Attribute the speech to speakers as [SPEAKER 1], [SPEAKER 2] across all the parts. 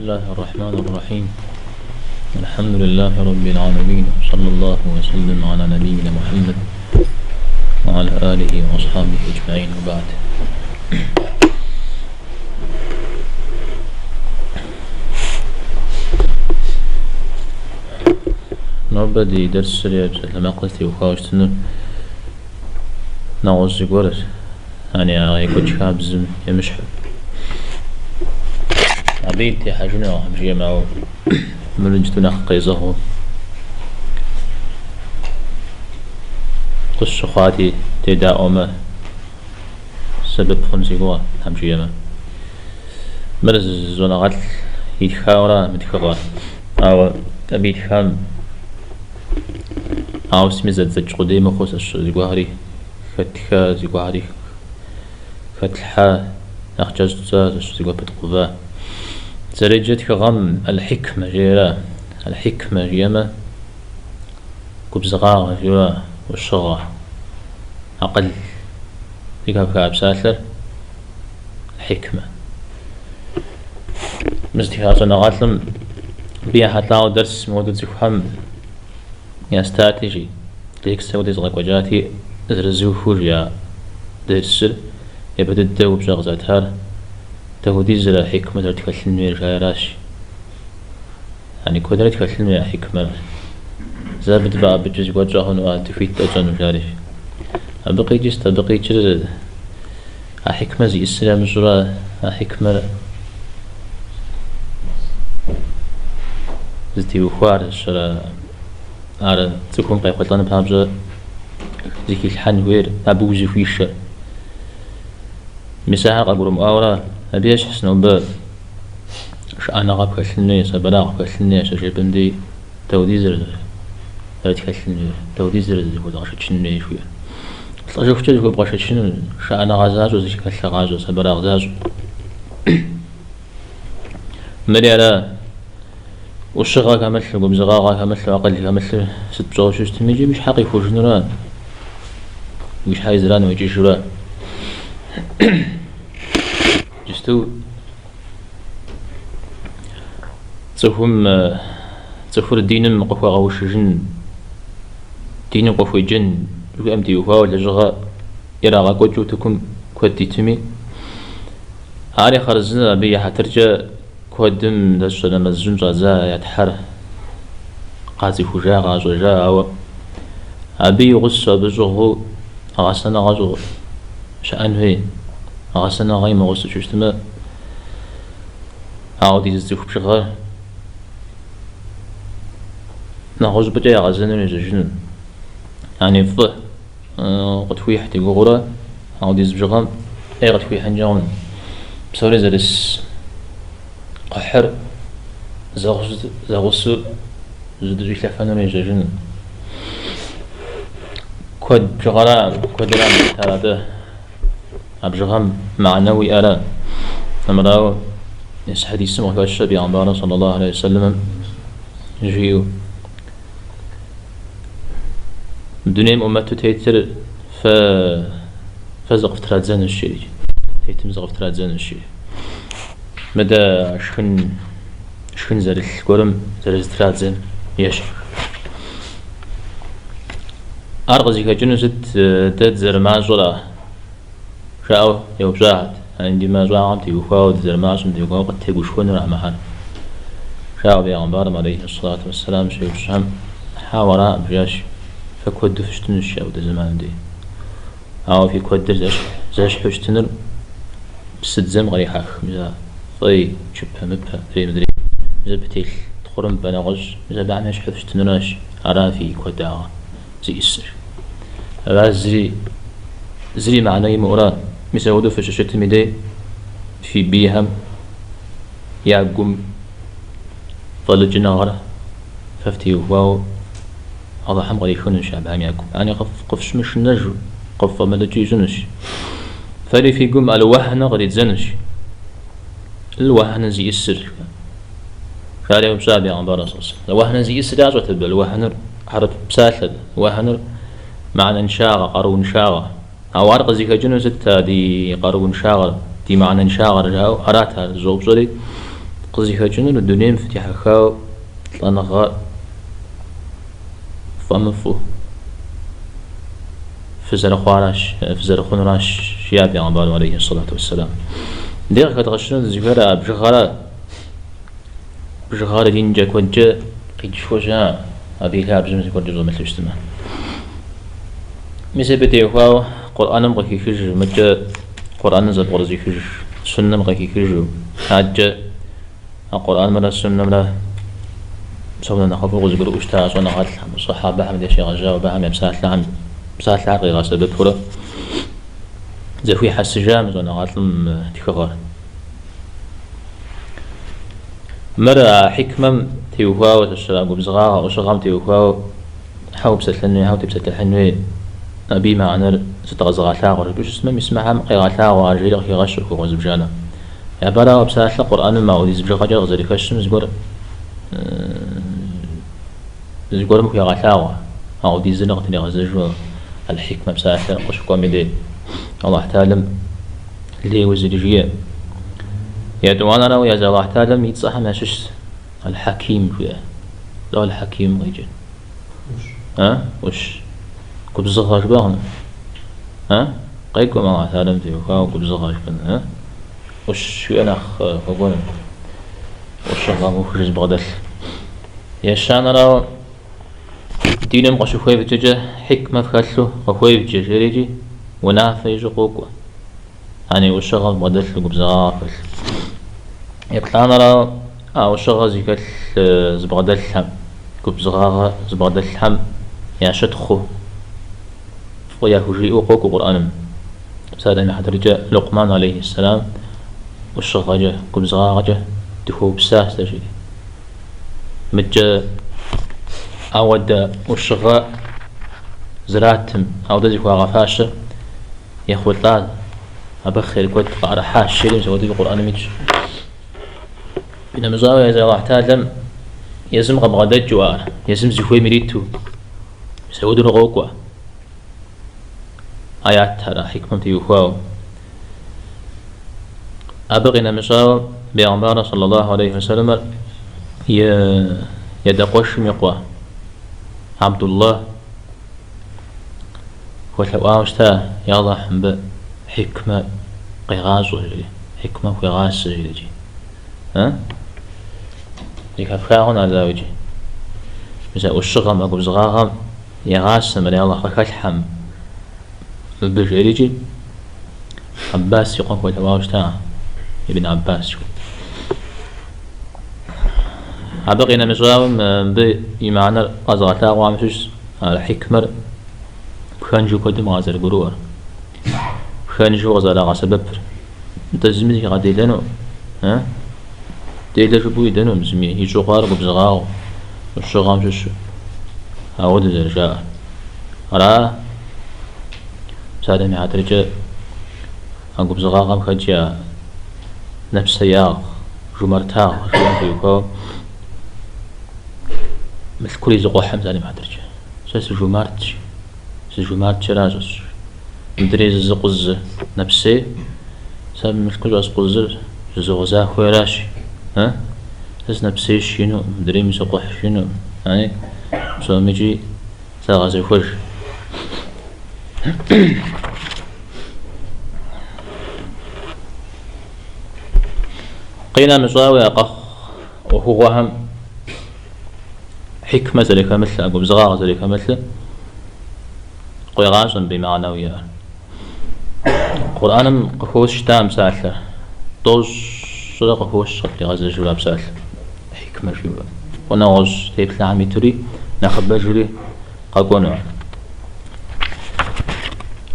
[SPEAKER 1] الله الرحمن الرحيم الحمد لله رب العالمين وصلى الله وسلم على نبينا محمد وعلى آله وأصحابه أجمعين وبعد. Нобэ ди дерсыр е псалъэмакъыр зытеухуауэ щытынур нэгъуэщӏ зыгуэрщ, яни а екӏуэкӏ хабзэм емыщхьу. Абы дытехьэжынукъым жиӏэмэ, ауэ мыр иджыту нэхъ къезэгъыу къысщыхъуати, дедаӏуэмэ, сэбэп хъун си гугъэ, Тхьэм жиӏэмэ. Мыр зы щӏэныгъэлӏ итхауэра мы тхыгъэр, ауэ абы итхам ауэ сытми зэдзэкӏ къудей мыхъуу сэ зыгуэрхэри хэтха, зыгуэрхэри хэтлъхьа, нэхъ кӏэщӏ тщӏа, сэ зыгуэр пыткъува. Зэреджэ тхыгъэм Аль-Хикмэ жиӏэра? Аль-Хикмэ жиӏэмэ, губзыгъагъэ жиӏэура, ӏущыгъэ, акъыл зыхэпха псалъэр Хикмэ. Мы зытха щӏэныгъэлӏым абы ехьэлӏауэ дэрс мыуэду цӏыхухэм ястати, жи, лекцэ хуэдэ езгъэкӏуэкӏати, зэрызухыу жи а дерсыр, япэ дыдэ упщӏэ къызатар дапхуэдизрэ хьикмэ зэрытхэлъын хуейр жаӏэращ. Яни куэдрэ тхэлъын хуей а хьикмэр. Зэ абы дыфӏэӏэбыкӏыу зыгуэр тщӏэ хъуну, ар дыхуит тщӏэну жари. Абы къикӏыр сыт? Абы къикӏыр а хьикмэр зиӏысыр ямыщӏурэ а хьикмэр зытеухуар щэрэ ар цӏыхум къехъулӏэн папщӏэ зыхилъхьэн хуейр, абы узыхуишэр. Мис ахэр къагурымыӏуауэрэ абы ещхьщ нобэ шыӏэныгъэ пхэлъын хуей, сабырагъ пхэлъын хуей щыжепӏэм дей дауэдизрэ зэрытхэлъын хуейр, дауэдизрэ зыхуэдгъэшэчын хуей жыхуиӏэр. Лӏэжыхукӏэ зыхуэбгъэшэчыну шыӏэныгъэ защӏэу зыхэлъ гъащӏэ, сабырагъ защӏэу. Мыри ара ӏущыгъэ хэмылъу, губзыгъагъэ хэмылъу, акъыл хэмылъу сыт пщӏэуэ щыщытми икӏи уи щхьэ къихужынура, уи щхьэ и зэран уекӏыжура. Иджысту цӏыхум цӏыхур диным къыхуэгъэушыжын, диным къыхуеджэн жыхуиӏэм теухуауэ лэжьыгъэ ирагъэкӏуэкӏыу утыкум куэд итми, ари хъарзынэ абы и хьэтыркӏэ куэдым дэщӏэ нэмэз щӏын щӏадза я Тхьэр къацӏыхужа, къащӏэжа, ауэ абы и гъусэу, абы щӏыгъуу гъэсэныгъэ щӏыгъу щыӏэн хуей. Гъэсэныгъэ имыгъусэу щытмэ, ауэдиз цӏыху бжыгъэр нэгъуэщӏыпӏэкӏэ ягъэзэну ежьэжыну. Яни фӏы къытхуихь ди гугъурэ ауэдиз бжыгъэм ӏей къытхуихьынкӏэ хъун. Псори зэрыс кхъухьыр зэгъусэу зыдыщӏилъэфэнур ежьэжыну. Куэд бжыгъэра, куэдыра мэлъытар атӏэ а бжыгъэм мыхьэнэу иӏэрэ. Армырауэ, мис хьэдисым къыхэщ Пейгъэмбарым саллаллаху алейхи вассаламым жиӏэу, Дунейм ӏумэту тетыр фэ фэ зыкъыфтрадзэнущ, жери. Тетым зыкъыфтрадзэнущ, жери. Мыдэ шхын шхын зэрылъ гуэрым зэрызытрадзэм ещхь. Ар къызыхэкӏыну сыт дэ дызэрымащӏэра? Жаӏэу еупщӏахэт. Яни ди мащӏагъэм теухуауэ, дызэрымащӏэм теухуауэ къыттегушхуэнура мыхьэр? Жаӏэу Пейгъэмбарым алейхи ссалату уэсселам щеупщӏхэм, Хьэуэ, араӏым, жиӏащ, фэ куэду фыщытынущ апхуэдэ зэманым дей. Ауэ фи куэдыр зэщхьу щытынур псыдзэм кърихьэх, мис а фӏей, чыпэ-мыпэ, дрей-мыдрей, мис абы телъ тхъурымбэ нэгъуэщӏ, мис абыхэм ещхьу фыщытынуращ, ара фи куэдагъэ зиӏысыр. Ара зыри, зыри мыхьэнэ имыӏэурэ, мис апхуэдэу фыщыщытым и дей фи бийхэм я гум фӏэлӏыкӏыныгъэр фэ фтеухуауэ Алыхьым кърихынущ абыхэм я гум. Яни къыфщымышынэжу, къыффӏэмылӏыкӏыу ищӏынущ. Фэри фи гум аль-уэхьныр къридзэнущ. Аль-уэхьныр зиӏысыр. Жари еупщӏа Пейгъэмбар саллаллаху. Аль-уэхьныр зиӏысыр ящӏэт абы. Аль-уэхьныр хьэрып псалъэт. Уэхьныр мыхьэнэншагъэ, къарууншагъэ. Ауэ ар къызыхэкӏыну сыт а ди къарууншагъэр, ди мыхьэнэншагъэр жаӏэу арат ар зыщӏэупщӏэри. къызыхэкӏынур дунейм фыдихьэхауэ лӏэныгъэ фӏэмыфӏу фызэрыхъуаращ, фызэрыхъунуращ, жиӏа бегъымбарым алейхи сэлату уэсселам. Дэ къыхэдгъэщыну дызыхуейр а бжыгъэра. Бжыгъэр инкӏэ куэдкӏэ къикӏшхуэ щыӏэ, абы и лъабжьэм зыгуэркӏэ щӏэмылъу щытмэ. Мис абы теухуауэ Къурӏэным къыхихыж, мыкӏэ Къурӏэным зэпкърызыхыж, суннэм къыхихыжу, адэкӏэ а Къурӏэнымрэ суннэмрэ псом нэ нэхъыфӏу къызыгурыӏуэу щыта щӏэныгъэлӏхэм, сэхьабэхэм деж щегъэжьауэ абыхэм я псалъэхэм, псалъэхэр къигъэсэбэпурэ зэхуихьэсыжа мы щӏэныгъэлӏым тхыгъэр. Мыр а хьикмэм теухуауэ щыщ, а губзыгъагъэ, ӏущыгъэм теухуауэ хьэ упсэлъэн хуей, хьэ утепсэлъыхьын хуей, абы и мыхьэнэр сыт къэзыгъэлъагъуэр жыпӏэу щытмэ, мис мыхэм къегъэлъагъуэ ар жери къыхигъэщ ӏуэхугъуэ зыбжанэ. Япэрауэ, псалъэ Къурӏэным апхуэдиз бжыгъэкӏэ къызэрыхэщым зыгуэр зыгуэрым хуегъэлъагъуэ, апхуэдизрэ къытригъэзэжу аль-хикмэ псалъэр къыщыкӏуэм и дей. Аллахь Тэхьэлам лейуэ зыри жиӏэ. Етӏуанэрауэ, езы Аллахь Тэхьэлам и цӏэхэм ящыщщ Аль-Хьэким жиӏэ. Сыт Аль-Хьэким къикӏыр? А? ӏущ. Губзыгъэ жыпӏэ хъуну? А? Къекӏуэм Аллахь Тэхьэлам теухуауэ губзыгъэ жыпӏэн. А? ӏущ жиӏэ нэхъ хуэкӏуэну. ӏущыгъэ мыухыж зыбгъэдэлъ. Ещанэрауэ, диным къыщыхуевджэкӏэ хьикмэ фхэлъу къыхуевджэ, жерикӏи унафэ ищӏу къокӏуэ. Яни ӏущыгъэ бгъэдэлъу, губзыгъагъэ хэлъ. Еплӏанэрауэ, а ӏущыгъэ зыхэлъ зыбгъэдэлъхэм, губзыгъагъэ зыбгъэдэлъхэм ящытхъуу, фӏы яхужиӏэу къокӏуэ Къурӏэным. Псалъэм и хьэтыркӏэ Лукъман алейхьиссэлам ӏущыгъэкӏэ, губзыгъагъэкӏэ дыхуэупсащ дэ жери. Мыдкӏэ ауэдэ ӏущыгъэ зратым, ауэдэ зыхуагъэфащэ ехъулӏа, абы хъер куэд къыӏэрыхьащ, жери мис ауэдэуи Къурӏэным итщ. Къинэмыщӏауэ езы Аллахь Тэхьэлам езым къыбгъэдэкӏыу ар, езым зыхуейм ириту, мис ауэдэурэ къокӏуэ. Аятхэр а хьикмэм теухуауэ. Абы къинэмыщӏауэ бегъымбар саллаллаху алейхи вассаламыр и адэкъуэшым и къуэ Абдуллах хуэлъэӏуауэ щыта, Я Аллахь, мыбы хьикмэ къегъащӏэ, жери, хьикмэ хуегъасэ, жери. А? Зэхэфха хъун ар дауикӏ. Мис а ӏущыгъэм, а губзыгъагъэм егъасэ мыр, Я Аллахь, къыхэлъхьэ мыбы, жерикӏи, Аббас и къуэм хуэлъэӏуауэ щыта, Ибн Аббас жиӏэу. Абы къинэмыщӏауэ мыбы и мыхьэнэр къэзыгъэлъагъуэхэм щыщщ ар хьикмэр пхэнжу куэдым къазэрыгурыӏуэр, пхэнжу къызэрагъэсэбэпыр. Нтӏэ зыми зыхигъэделэну, а? Делэ жыпӏэу идэнукъым зыми, ищӏу хъуар губзыгъагъэу, ӏущыгъэм щыщу. Ауэдэ зэрыжаӏэр. Ара? Псалъэм и хьэтыркӏэ а губзыгъагъэм хэтщ а нэпсеягъ, жумартагъ жиӏэм теухуауэ мылъкур изыкъухьым псалъэм и хьэтыркӏэ. Сэ сыжумартщ, сыжумартщ аращ щӏэсщӏыр. Мыдрей зызыкъузыр нэпсей, сэ мылъкур щӏэскъузыр зызогъэзахуэри аращ. А? Сэ сынэпсейщ жиӏэнукъым, мыдрейми сокъухь жиӏэнукъым. Ани псомикӏи загъэзэхуэж. Къинэмыщӏауэ я къэхъу ӏуэхугъуэхэм хьикмэ зэрыхэмылъыр, губзыгъагъ зэрыхэмылъыр къуегъащӏэ мыбы и мыхьэнэу иӏэр. Къурӏэным къыхощ щыта мы псалъэр. Тӏощӏрэ къыхощ къытригъэзэжурэ а псалъэр. Хьикмэ жиӏэурэ. Нэгъуэщӏ теплъэхэм итури, нэхъыбэжри къэкӏуэну.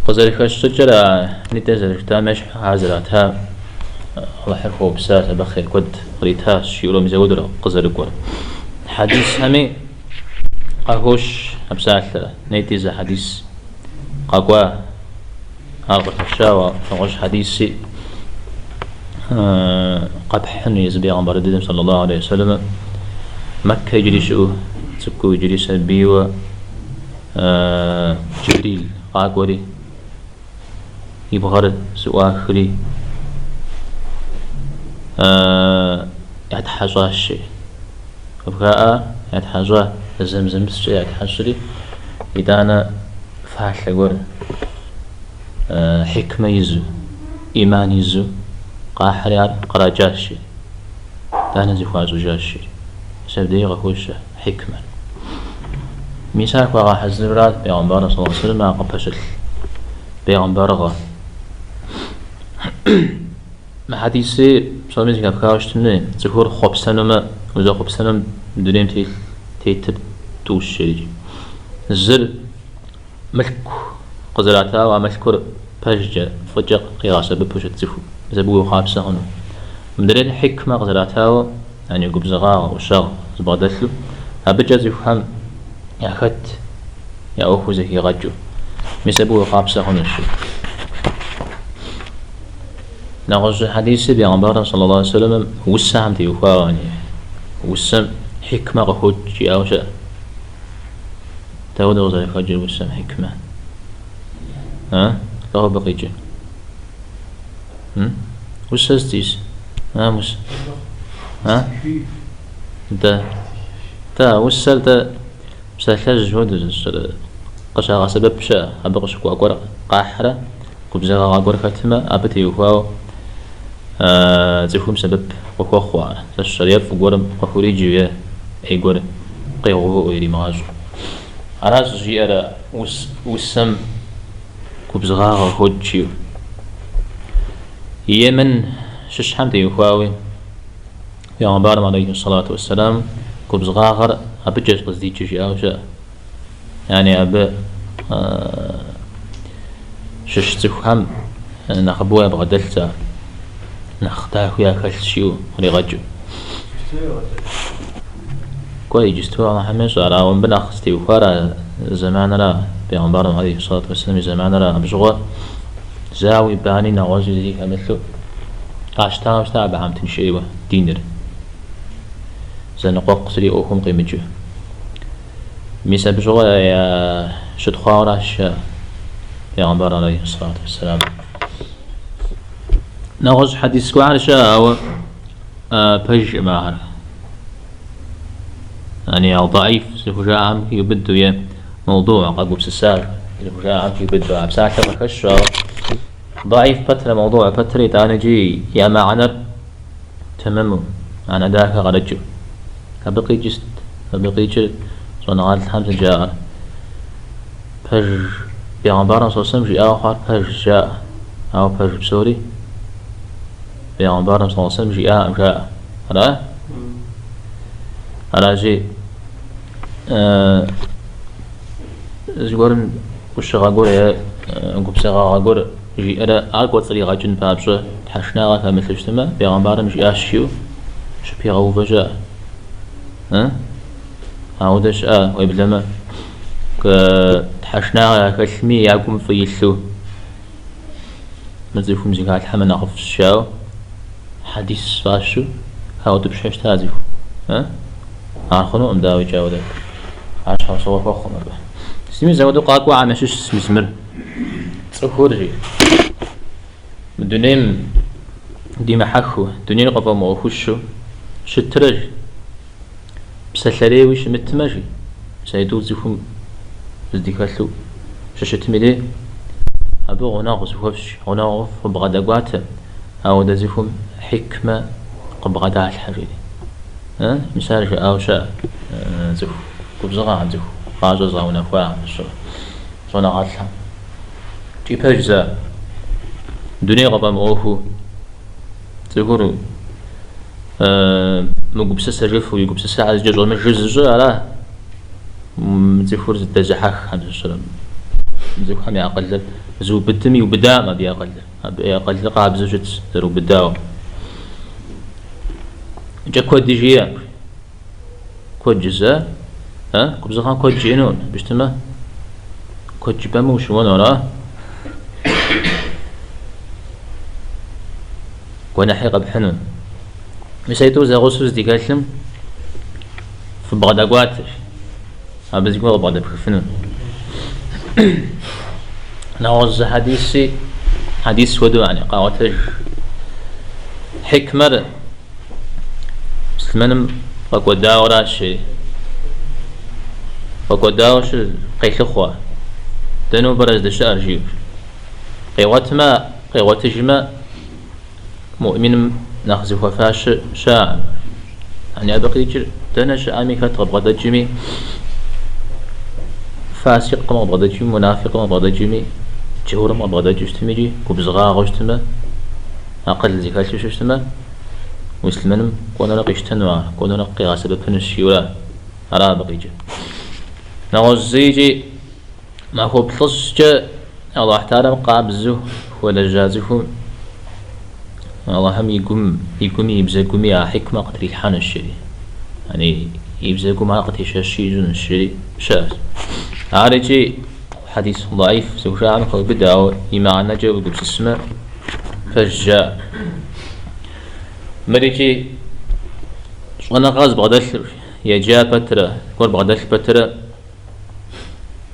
[SPEAKER 1] Къызэрыхэщ щӏыкӏэр а нитӏэ зэрыжытам ещхь ар зрата Алыхьыр хуэупсащ, абы хъер куэд къритащ, жиӏэурэ мис ауэдурэ къызэрыкӏуэр. Хьэдисхэми къахощ а псалъэр, нетӏи зы хьэдис къэкӏуа, ар къыхэщауэ, нэгъуэщӏ хьэдиси къэпхьыну езы бегъымбар дыдэм саллаллаху алейхи вассалам Мэккэ иджыри щыӏэу, цӏыкӏуу иджыри сабийуэ Джибрил къакӏуэри, и бгъэр зэӏуахри. ятхьэщӏащи. Къыбжаӏа ятхьэщӏа, зэмзэмыпскӏэ ятхьэщӏри, итӏанэ фалъэ гуэр хьикмэ изу, ӏиман изу къахьри ар къракӏащи, итӏанэ зыхуащӏыжащи. Мис абдеи къыхощ хьикмэр. Мис ар хуагъэхьэзырырат бегъымбарым саллаллаху алейхи вассалам а къыпэщылъ бегъымбарыгъэ. Мы хьэдисри псоми зэхэфхауэ щытын хуей, цӏыхур хъуэпсэнумэ, узэхъуэпсэнум дунейм телъ тетыр тӏущ жерикӏ. Зыр мылъку къызэратауэ а мылъкур пэжкӏэ, фӏыкӏэ къигъэсэбэпу щыт цӏыху, мис абы уехъуапсэ хъуну. Мыдрейр хьикмэ къызэратауэ, яни губзыгъагъэ, ӏущагъ зыбгъэдэлъу, абыкӏэ цӏыхухэм яхэт я ӏуэхур зэхигъэкӏыу. Мис абы уехъуапсэ хъунущ. Нэгъуэщӏ хьэдиси бегъымбарым саллаллаху алейхи вассаламым усэхэм теухуауэ, яни усэм хьикмэ къыхокӏ жиӏауэ щыӏэ. Дауэ къызэрыхэкӏыр усэм хьикмэ? А? Дауэ абы къикӏыр? Усэ здис? А, мус? А? Дэ. Дэ, усэр дэ псалъэжь хуэдэу зыщӏыр къыщагъэсэбэп щыӏэ, абы къыщыкӏуа гуэр къахьрэ губзыгъагъэ гуэр хэтмэ, абы теухуауэ цӏыхум сэбэп къыхуэхъу ар. Зэщӏэр е фӏы гуэрым къыхуриджэу е ӏей гуэр къигъэувыӏэу иримыгъащӏэу. Аращ жиӏэр усэм губзыгъагъэ къыхокӏ жиӏэу. Йемен щыщхэм теухуауи, Пейгъэмбарым алейхи сэлату уэсселам губзыгъагъэр абыкӏэщ къыздикӏыр жиӏауэ щыӏэ. Яни абы щыщ цӏыхухэм нэхъыбэу ябгъэдэлъщ ар, нэхъ дахэу яхэлъщ жиӏэу къригъэкӏыу. Кӏуэ, иджысту Алыхьым ещӏэ ар, ауэ мыбы нэхъ зытеухуар а зэманыра, Пейгъэмбарым алейхи сэлату уэсселам и зэманыра, абы щыгъуэ зауи бани нэгъуэщӏи зыри хэмылъу къащтауэ щыта абыхэм тынш ӏейуэ диныр. Зэныкъуэкъу зыри ӏуэхум къимыкӏыу. Мис абы щыгъуэ ящытхъуауэращ Пейгъэмбар алейхи сэлату уэсселам. Нэгъуэщӏ хьэдис гуэрхэр щыӏэ, ауэ пэжкъым ахэр. Яни даиф зыхужаӏэм хиубыдэу е мовдуӏ къагупсысар зыхужаӏэм хиубыдэу а псалъэр къыхэщу, ауэ даиф пэтрэ мовдуӏ пэтрэ итӏанэкӏи я мыхьэнэр тэмэму, мыхьэнэ дахэ къарыкӏыу. Абы къикӏыр сыт? Абы къикӏыр щӏэныгъэлӏхэм сыт жаӏэр? Пэж бегъымбарым саллаллаху алейхи вассалам жиӏауэ хъуар пэжщ жаӏэ, ауэ пэж псори бегъымбарым саллаллаху алейхи вассалам жиӏакъым жаӏэ. Ара? Аращи, зыгуэрым ӏущыгъэ гуэр е губзыгъагъэ гуэр жиӏэрэ ар кӏуэцӏригъэкӏын папщӏэ тхьэшынагъэ хэмылъу щытмэ, бегъымбарым жиӏащ жиӏэу щыпигъэувэ щыӏэ. Ауэдэ щыӏэ, уеблэмэ, тхьэшынагъэ яхэлъми я гум фӏы илъу мы цӏыхум зыхалъхьэмэ нэхъыфӏщ жаӏэу хьэдис фӏащу хаутӏыпщхьэу щыта цӏыху. Ар хъунукъым, дауикӏ, ауэдэ. Ар щхьэусыгъуэ хуэхъукъым абы. Сытми зэуэдэу къакӏуэхэм ящыщщ мис мыр. Цӏыхур жи. Мы дунейм димыхьэхыу, дунейр къыфӏэмыӏуэхущу щытрэ жи. Псэлъэрейуи щымытмэ жи. Мис аитӏур цӏыхум здыхэлъу щыщытым и дей, абы гъунэгъу зыхуэфщӏ, гъунэгъу фыбгъэдэкӏуатэ, ауэдэ цӏыхум хьикмэ къыбгъэдалъхьэ жери. Мис ар жаӏауэ щыӏэ цӏыху губзыгъэхэм, цӏыху гъащӏэ зыгъэунэхуахэм, щӏэныгъэлӏхэм. Икӏи пэжщ ар. Дуней къыфӏэмыӏуэхуу цӏыхур мыгупсысэжыфу, и гупсысэхэр зыкӏэщӏэмыжыр зыщӏыр ара цӏыхур зыдэзыхьэххэм зыщӏыр. Цӏыхухэм я акъылыр зыубыдым иубыдакъым абы и акъылыр. Абы и акъылыр къабзэу щытщ, зэрыубыдауэ. Икӏэ куэди жиӏэкъым. Куэд жызыӏэ, а? Губзыгъэм куэд жиӏэнукъым, абы щытмэ, куэд жыпӏэмэ ущыуэну ара? Гуэныхьи къэпхьыну. Мис аитӏур зэгъусэу здыхэлъым фыбгъэдэкӏуатэщ. Абы зыгуэр къыбгъэдэпхыфыну. Нэгъуэщӏ зы хьэдиси, хьэдис хуэдэу яни къаӏуэтэж. Хьикмэр. Муслъымэным фӏэкӏуэдауэращ жери. Фӏэкӏуэдауэ щыр къелъыхъуэ. Дэнэу пӏэрэ здэщыӏэр, жиӏэу. Къигъуэтмэ, къигъуэтыжмэ, муӏминым нэхъ зыхуэфащэ щыӏэкъым. Яни абы къикӏыр дэнэ щыӏэми, хэт къыбгъэдэкӏми, фасикъым къыбгъэдэкӏми, мунафикъым къыбгъэдэкӏми, джаурым къыбгъэдэкӏыу щытми икӏи губзыгъагъэу щытмэ, акъыл зыхэлъу щытмэ, муслъымэным кӏуэнурэ къищтэну ар, кӏуэнурэ къигъэсэбэпынущ жиӏэурэ, ара абы къикӏыр. Нэгъуэщӏ зы икӏи махуэ плӏыщӏкӏэ Аллахь Тэхьэлам къабзэу хуэлэжьа цӏыхум Аллахьым и гум, и гуми и бзэгуми а хьикмэ къытрилъхьэнущ жери. Яни и бзэгум ар къытещэщи ищӏынущ жери щыӏэщ. Ар икӏи хьэдис даиф зыхужаӏэм хеубыдэ, ауэ и мыхьэнэкӏэ уегупсысмэ, пэжщ жаӏэ. Мыр икӏи щӏэныгъэ зыбгъэдэлъыр, еджа пэтрэ, гуэр бгъэдэлъ пэтрэ,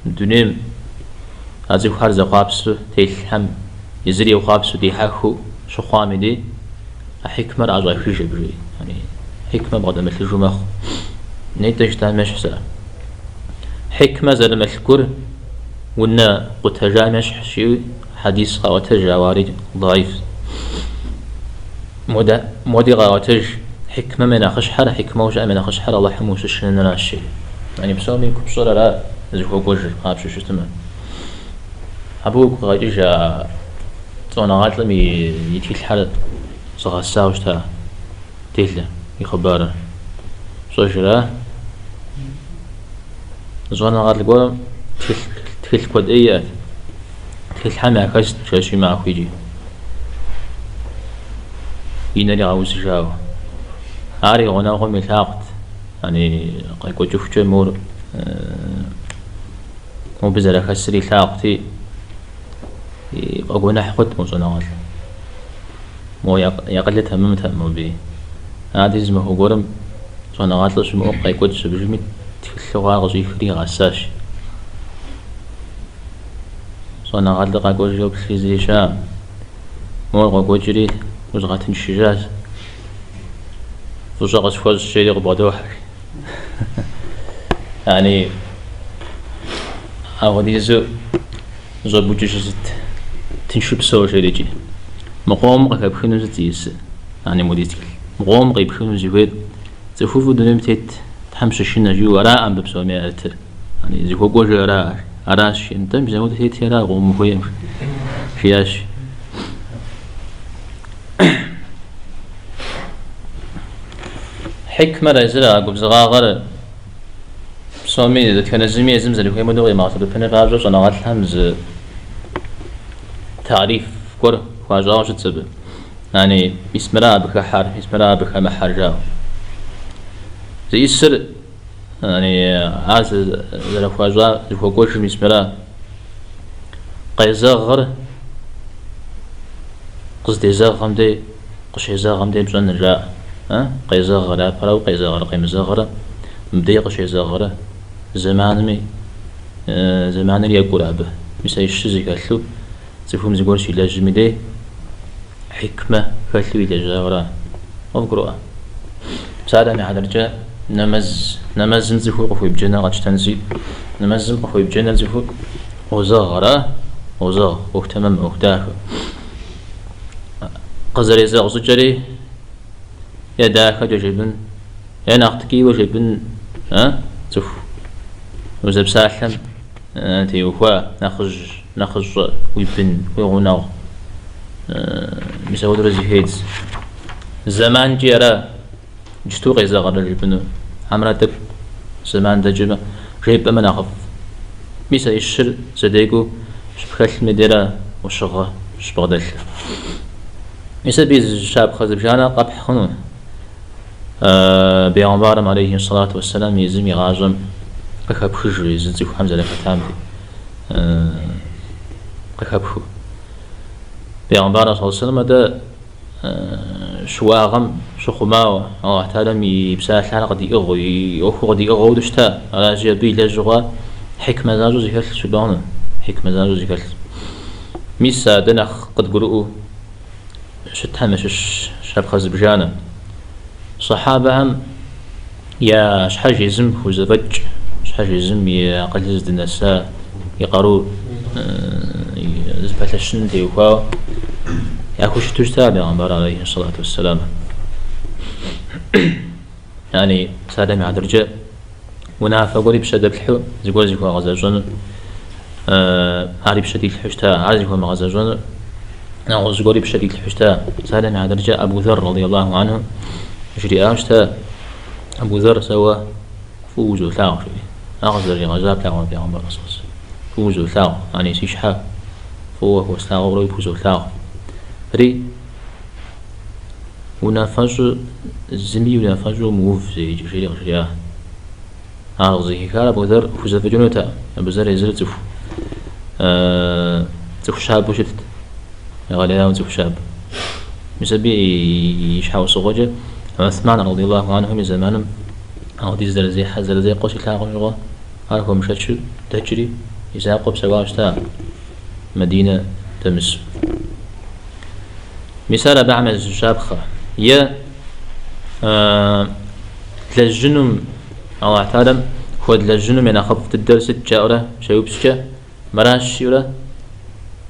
[SPEAKER 1] Дунейм а цӏыхухэр зэхъуапсэу телъхэм езыри ехъуапсэу дихьэхыу щыхъуам и дей а хьикмэр ӏэщӏахыж абы жери. Яни хьикмэ бгъэдэмылъыжу мэхъу. Нетӏэ жытӏам ещхьщ ар. Хьикмэ зэрымылъ гур унэ къутэжам ещхьщ жиӏэу хьэдис къаӏуэтэж, ауэ ари даиф. Моди къаӏуэтэж, хьикмэм я нэхъыщхьэр, хьикмэу щыӏэм я нэхъыщхьэр Алыхьым ущышынэныращ, жери. Яни псоми купщӏэр ара зыхуэкӏуэжыр, къапщтэу щытмэ. Абы уигу къегъэкӏыж а щӏэныгъэлӏым и тхылъхэр зыгъэсауэ щыта делэ и хъыбарыр. Пщӏэжрэ? Щӏэныгъэлӏ гуэрым тхылъ куэд ӏей иӏэт. Тхылъхэм яхэст жэщи махуи икӏи. И нэр игъэузыжауэ. Ар и гъунэгъум илъагъут, яни къекӏуэкӏыхукӏэ мор мобы зэрахэсыр илъагъути, фӏэгуэныхь хъут мо щӏэныгъэлӏ. Мо и акъылыр тэмэмтэкъым мобы. Ади зы махуэ гуэрым щӏэныгъэлӏыр щымыӏэу къекӏуэкӏщ абыжми тхылъу хъуар къыщӏихри игъэсащ. Щӏэныгъэлӏыр къэкӏуэжри йоплъри зыри щыӏэкъым. Мор къокӏуэкӏри узгъэтыншыжащ. Фӏыщӏэ къысхуэщӏ жери къыбгъэдохьэ. Яни апхуэдизу щӏэбукӏыжыр сыт? Тыншу псэу жери икӏи. Мы къомым къыхэпхыну сыт зиӏысыр? Яни модиз тхылъ. Мы къомым къипхыну зыхуейр цӏыхуфӏу дунейм тет Тхьэм щышынэ жиӏэу араӏэ мыбы псоми ярытыр. Яни зыхуэкӏуэжыр ара? Аращ. Нтӏэ, мис апхуэдэу тети ара къомым ухуейм? Жиӏащ. Хьикмэр езыр а губзыгъагъэр псоми дэтхэнэ зыми езым зэрыхуейм хуэдэу къимыгъэсэбэпыным папщӏэ щӏэныгъэлӏхэм зы тариф гуэр хуащӏауэ щытщ абы. Яни мис мыра абы хыхьэр, мис мыра абы хэмыхьэр жаӏэу. Зиӏисыр, яни ар зэрыхуащӏа зыхуэкӏуэжыр мис мыра. Къезэгъыр къыздезэгъым дей, къыщезэгъым дей пщӏэныр жаӏэ. Къезэгъыр, япэрауэ къезэгъырэ къемызэгъырэ, мыбдей къыщезэгъырэ, зэманми, зэманыр екӏурэ абы. Мис а щы зэхэлъу цӏыхум зыгуэр щилэжьым и дей хьикмэ хэлъу илэжьауэра. Къывгурыӏуа? Псалъэм и хьэтыркӏэ нэмэз, нэмэзым цӏыхур къыхуебджэныр къэтщтэнщи, нэмэзым къыхуебджэныр цӏыхур къозэгъ, ара? Къозэгъ, ӏуэху тэмэм, ӏуэху дахэ. Къызэрезэгъ щӏыкӏэри е дахэкӏэ жепӏэн, е нэхъ ткӏийуэ жепӏэн, а? Цӏыху узэпсалъэм теухуа нэхъыжь, нэхъыщӏэ, уи бын, уи гъунэгъу. Мис апхуэдэурэ зыхедз. Зэманкӏи ара иджыту къезэгъэрэ жепӏэну, хьэмэрэ тӏэкӏу зэман дэкӏмэ, жепӏэмэ нэхъыфӏ. Мис а щыр зэдекӏуу щыпхэлъым и дейра ӏущыгъэ щыбгъэдэлъыр. Мис абы и щапхъэ зыбжанэ къэпхь хъуну. Бегъымбарым алейхи сэлату уэсселам езым и гъащӏэм къыхэпхыжу, езы цӏыхухэм зэрахэтам къыхэпхыу. Бегъымбарым саллаллаху алейхи вассалам атӏэ щыуагъэм щыхъумауэ, Аллахь Тэхьэлам и псалъэхэр къыдиӏыгъыу, и ӏуэхур къыдиӏыгъыу щыта. Аращи, абы илэжьу хъуар хьикмэ защӏэу зэхэлъщ жыпӏэ хъуну, хьикмэ защӏэу зэхэлъщ. Мис а дэ нэхъ къыдгурыӏуэу щытхэм ящыщ щапхъэ зыбжанэ. Сахьабэхэм я щхьэж езым хузэфӏэкӏ, щхьэж езым и акъылыр здынэса, и къару зыпэлъэщыным теухуауэ яхущыту щыта бегъымбар алейхи сэлату уэсселам. Яни, псалъэм и хьэтыркӏэ, унафэ гуэр и пщэ дэплъхьэу зыгуэр зыхуэгъэзэщӏэну, ар и пщэ дилъхьэу щыта, ар зыхуэмыгъэзэщӏэну нэгъуэщӏ зыгуэр и пщэ дилъхьэу щыта. Псалъэм и хьэтыркӏэ, Абу Зэр радиаллаху анху жриӏауэ щыта, Абу Зэр, сэ уэ фӏыуэ узолъагъу, жиӏэри. Ар къызэрыригъэжьар плъагъурэ пейгъэмбар къысфӏэс. Фӏыуэ узолъагъу, яни си щхьэ фӏыуэ хуэслъагъуурэ пхузолъагъу. Ри унафэщӏу, зыми и унафэщӏу умыув зэикӏ, жери къыжриӏа. Ар къызэхихар Абу Зэр хузэфӏэкӏынутэкъым. Абу Зэр езыр цӏыху цӏыху щабэу щытт. Егъэлеяуэ цӏыху щабэ. Мис абы и щхьэусыгъуэкӏэ Уэсман радиаллаху анхум и зэманым апхуэдиз зэрызехьэ зэрызекъуэ щилъагъум щыгъуэ ар хуэмышэчу дэкӏри и закъуэ псэуауэ щыта Мадинэ дэмысу. Мис ар абыхэм я зы щапхъэ. Е лэжьынум, Аллахь Тэхьэлам хуэдлэжьынум я нэхъыфӏ дыдэр сыт жаӏэурэ щеупщӏкӏэ, мыращ жиӏэурэ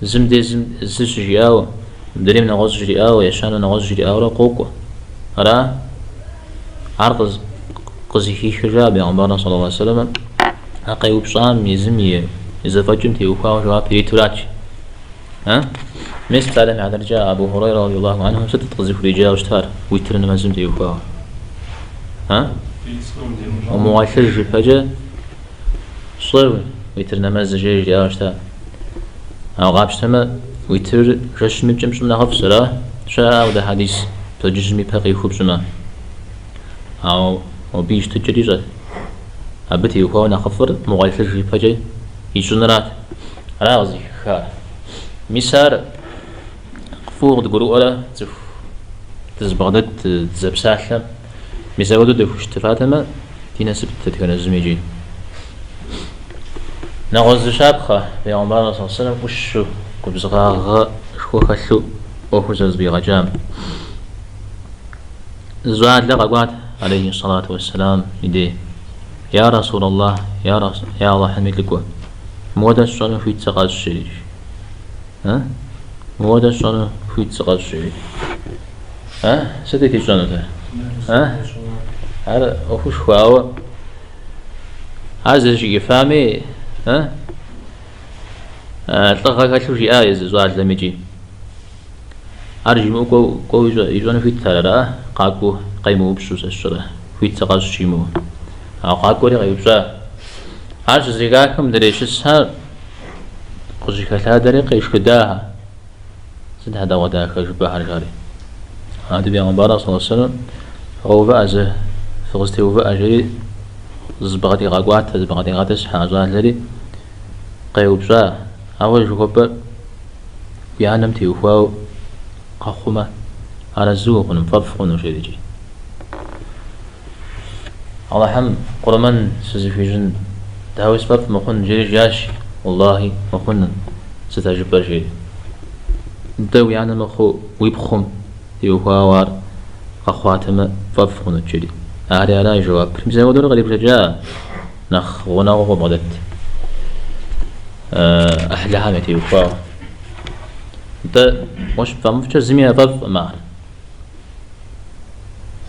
[SPEAKER 1] зым дей зым зы щыжиӏауэ, мыдрейм нэгъуэщӏ жриӏауэ, ещанэм нэгъуэщӏ жриӏауэрэ къокӏуэ. Ара? Ар къызыхихыжа бегъымбар саллаллаху алейхи вассалам а къеупщӏам езым и зэфӏэкӏым теухуауэ жэуап иритурат. Мис псалъэм и хьэтыркӏэ Абу Хурайра радиаллаху анху сытыт къызыхуриджауэ щытар уитр нэмэзым теухуауэ? Умыгъуэлъыж ипэкӏэ щӏы уитр нэмэзыр жери жриӏауэ щыта. Ауэ къапщтэмэ, уитрыр жэщым и пкӏэм пщӏым нэхъыфӏщ, ара? Щыӏэ ауэдэ хьэдис пщэдджыжьым ипэ къихуэу пщӏымэ. Ауэ абы и щытыкӏэр ищӏэт. Абы теухуауэ нэхъыфӏыр мыгъуэлъыж ипэкӏэ ищӏынырат. Ара къызыхихар. Мис ар фӏыуэ къыдгурыӏуэрэ цӏыху дызыбгъэдэт дызэпсалъэм, мис апхуэдэу дыхущытыфатэмэ, ди насыпт дэтхэнэ зым икӏи. Нэгъуэщӏ зы щапхъэ, бегъымбар саллаллаху алейхи вассалам ӏущу, губзыгъагъэшхуэ хэлъу ӏуэхур зэрызэфӏигъэкӏам. Зы щӏалэ къэкӏуат, алейхи сэлату уэсселам, и дей. Я Расул Аллах, я я Аллахьым и лӏыкӏуэ, мыуэдэ сщӏэну хуит сыкъэщӏ, жери. А? Мыуэдэ сщӏэну хуит сыкъэщӏ, жери. А? Сытыт ищӏэнутэр? А? Ар ӏуэхушхуэ, ауэ ар зэрыжиӏэфами, а? Лӏыгъэ хэлъу жиӏа езы щӏалэм икӏи. Ар жимыӏэу кӏуэу ищӏэну хуитт ар, ара? Къакӏуэу къемыупщӏу сэ сщӏэрэ, хуит сыкъэщӏ жимыӏэу. Ауэ къакӏуэри къеупщӏа. Ар щызэхахым мыдрей щысхэр къыжьэхэлъадэри къешхыдахэ. Сыт хьэдэгъуэдахэ жыпӏэхэр жари. Ар бегъымбарыр саллаллаху алейхи вассалам фыкъэувыӏэ зэ, фыкъызэтеувыӏэ жери зыбгъэдигъэкӏуатэ, зыбгъэдигъэтӏысхьэ а щӏалэри къеупщӏа. Ауэ жыхуэпӏэр уи анэм теухуауэ къэхъумэ, арэзы ухъуну, пфӏэфӏ хъуну, жери икӏи. Алыхьым къурмэн сызыхуищӏын, дауи сфӏэфӏ мыхъун, жери жиӏащ, Уэллахи, мыхъуну, сыт а жыпӏэр, жери. Нтӏэ уи анэ мыхъуу уи пхъум теухуауэ ар къэхъуатэмэ, пфӏэфӏ хъунут, жери. Ари ара и жэуапыр. Мис апхуэдэурэ кърибжэкӏа нэхъ гъунэгъуу къыбгъэдэт ӏыхьлыхэм ятеухуауэ. Нтӏэ, уэ щыпфӏэмыфӏкӏэ зыми яфӏэфӏкъым ар.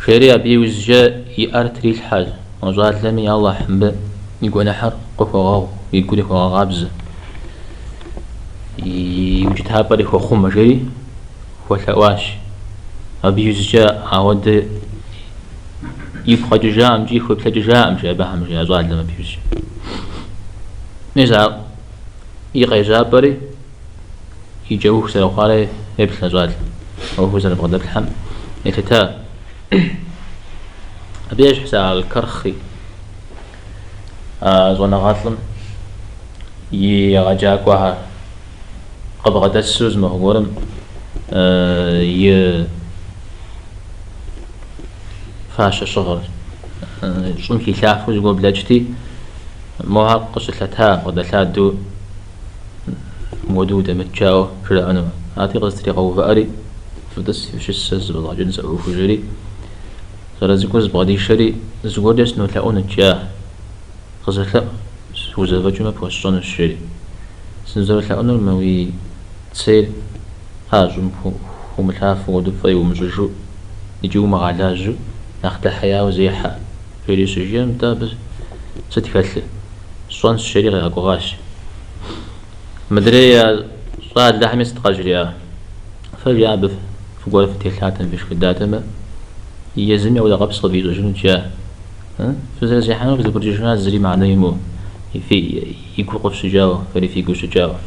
[SPEAKER 1] Жери абы иужькӏэ и ӏэр трилъхьэщ а щӏалэми, Я Аллахь, мыбы и гуэныхьыр къыхуэгъэгъу, и гури хуэгъэкъабзэ, и укӏытапӏэри хуэхъумэ, жери хуэлъэӏуащ. Абы иужькӏэ ауэдэ игу къэкӏыжакъым икӏи хуеплъэкӏыжакъым, жи абыхэм, жи а щӏалэм абы иужькӏэ. Мис а и къежьапӏэри и кӏэух зэрыхъуари еплъ а щӏалэм, ӏуэхур зэрыбгъэдэплъхьэм елъыта. Абы ещхьщ Аль-Кархи, а щӏэныгъэлӏым и егъэджакӏуэхэр къыбгъэдэсу зы махуэ гуэрым и фащэ щыгъыр щӏым хилъафэу зыгуэр блэкӏти, мохэр къыщылъэта бгъэдэлъадэу мыуэдэу удэмыт жаӏэу жраӏэну. Арати, къызэтригъэувыӏэри, фытӏыс, фыщыс, сэ зэфӏэзгъэкӏын сэ ӏуэхур, жери. Щӏалэ цӏыкӏур зыбгъэдишэри, зыгуэркӏэ сынолъэӏунут, жиӏа. Къызэлъэӏу, схузэфӏэкӏмэ пхуэсщӏэнущ, жери. Сынызэролъэӏунур мы уи цейр кхъа щӏым хыумылъафэу хуэдэу фӏей умыщӏыжу икӏи умыгъэлажьэу нэхъ дэхьеяуэ зехьэ, жери щыжиӏэм, нтӏэ абы сыт хэлъыр? Сщӏэнщ, жери къигъэгугъащ. Мыдрей щӏалэхэми сыт къажриӏа? Фэ жиӏа абы фӏы гуэр фытелъатэм, фешхыдатэмэ, езыми ауэдэ къабз къывищӏэжынут, жиӏа. Фызэрызехьэну фызэбгрыкӏыжынура зыри мыхьэнэ имыӏэу, фи игу къыфщыкӏауэ, фэри фигу щыкӏауэ.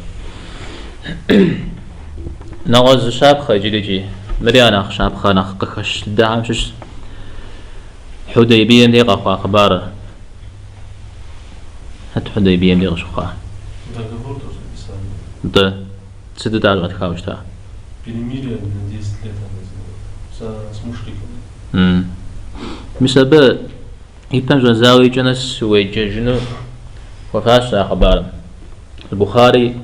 [SPEAKER 1] Нэгъуэщӏ зы щапхъэ иджырикӏи, мыри а нэхъ щапхъэ нэхъ къыхэщ дыдэхэм щыщщ. Хьудейбием дей къэхъуа хъыбарыр. Хэт Хьудейбием дей къыщыхъуа?
[SPEAKER 2] Договор тоже написали.
[SPEAKER 1] Нтӏэ, сытыт ар щӏатхауэ щыта?
[SPEAKER 2] Перемирие на 10 лет она сделала с мушриками.
[SPEAKER 1] Мис абы и пэм щӏэдзауэ и кӏэ нэс уеджэжыну хуэфащэ а хъыбарым. Бухъари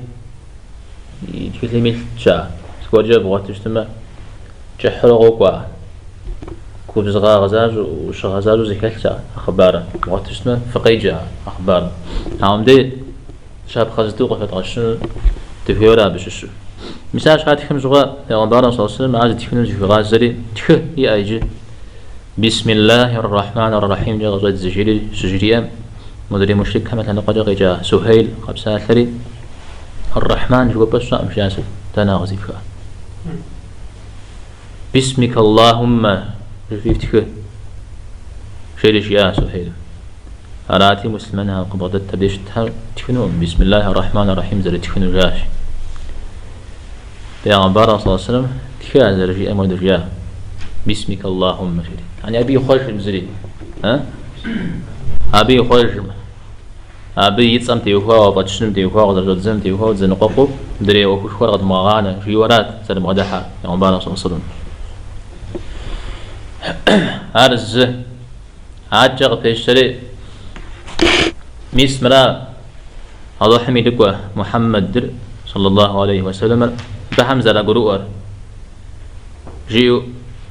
[SPEAKER 1] и тхылъым илъщ ар. Зыгуэркӏэ бгъуэту щытмэ, кӏыхьурэ къокӏуэ ар. Губзыгъагъэ защӏэу, ӏущыгъэ защӏэу зэхэлъщ а хъыбарыр. Бгъуэту щытмэ, фыкъеджэ а хъыбарым. Ауэ мыбдеж щапхъэ зытӏу къыхэдгъэщыну дыхуейуэрэ абы щыщу. Мис ар щатхым щыгъуэ, Пейгъэмбарым саллаллаху алейхи вассалам ар зытхынум зыхуигъазэри, тхы иӏэ иджы. Бисмиллахи р-Рахмани р-Рахимкӏэ къыщӏэдзэ жери щыжриӏэм, модрей мушрикхэм я лъэныкъуэкӏэ къикӏа Сухейл къэпсалъэри, Р-Рахман жыхуэпӏэр сщӏэкъым, жиӏащ, дэнэ къыздипха? Бисмика Аллахуммэ жыфӏи фтхы, жери жиӏащ Сухейлым. Арати, муслъымэнхэр къыбгъэдэт абдеж щытхэр тхынукъым, Бисмиллахи р-Рахмани р-Рахим зэрытхыну жаӏащ. Пейгъэмбарым саллаллаху алейхи вассалам тхы а зэрыжиӏэм хуэдэу жиӏа, Бисмика Аллахуммэ жери. Яни абы ихъуэжым зыри. Абы ихъуэжым. Абы и цӏэм теухуауэ, фӏэтщыным теухуауэ, къызэрыщӏэддзэным теухуауэ дызэныкъуэкъуу мыдрей ӏуэхушхуэр къэдмыгъэгъанэ, жиӏэу арат зэрыбгъэдыхьэр Пейгъэмбарым саллаллаху алейхи вассалам. Ар зы адэкӏэ къыпещэри, мис мыра Алыхьым и лӏыкӏуэ Мухьэммэдыр, саллаллаху алейхи уэсэлэмыр, абыхэм зэрагурыӏуэр, жиӏэу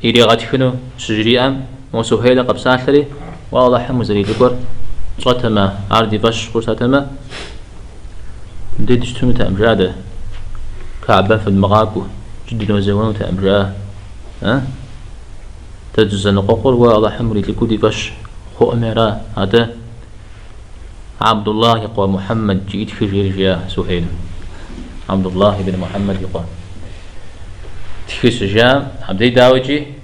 [SPEAKER 1] иригъэтхыну щыжриӏэм, мо Сухейлыр къэпсалъэри, Уэ Алыхьым узэрилӏыкӏуэр тщӏэтэмэ, ар ди фӏэщ хъущтатэмэ, мыбдеж дыщытынутэкъым, жиӏа дэ. Каабэм фыдмыгъакӏуэу, икӏи дынозэуэнутэкъым, жиӏа. Дэ дызэныкъуэкъур уэ Алыхьым урилӏыкӏуэу ди фӏэщ хъуӏыми ара, атӏэ Абдуллах и къуэ Мухьэммэд жыӏи тхы жери жиӏа Сухейлым. Абдуллах ибн Мухьэммэд и къуэ. Тхы щыжаӏэм, абдей дауикӏи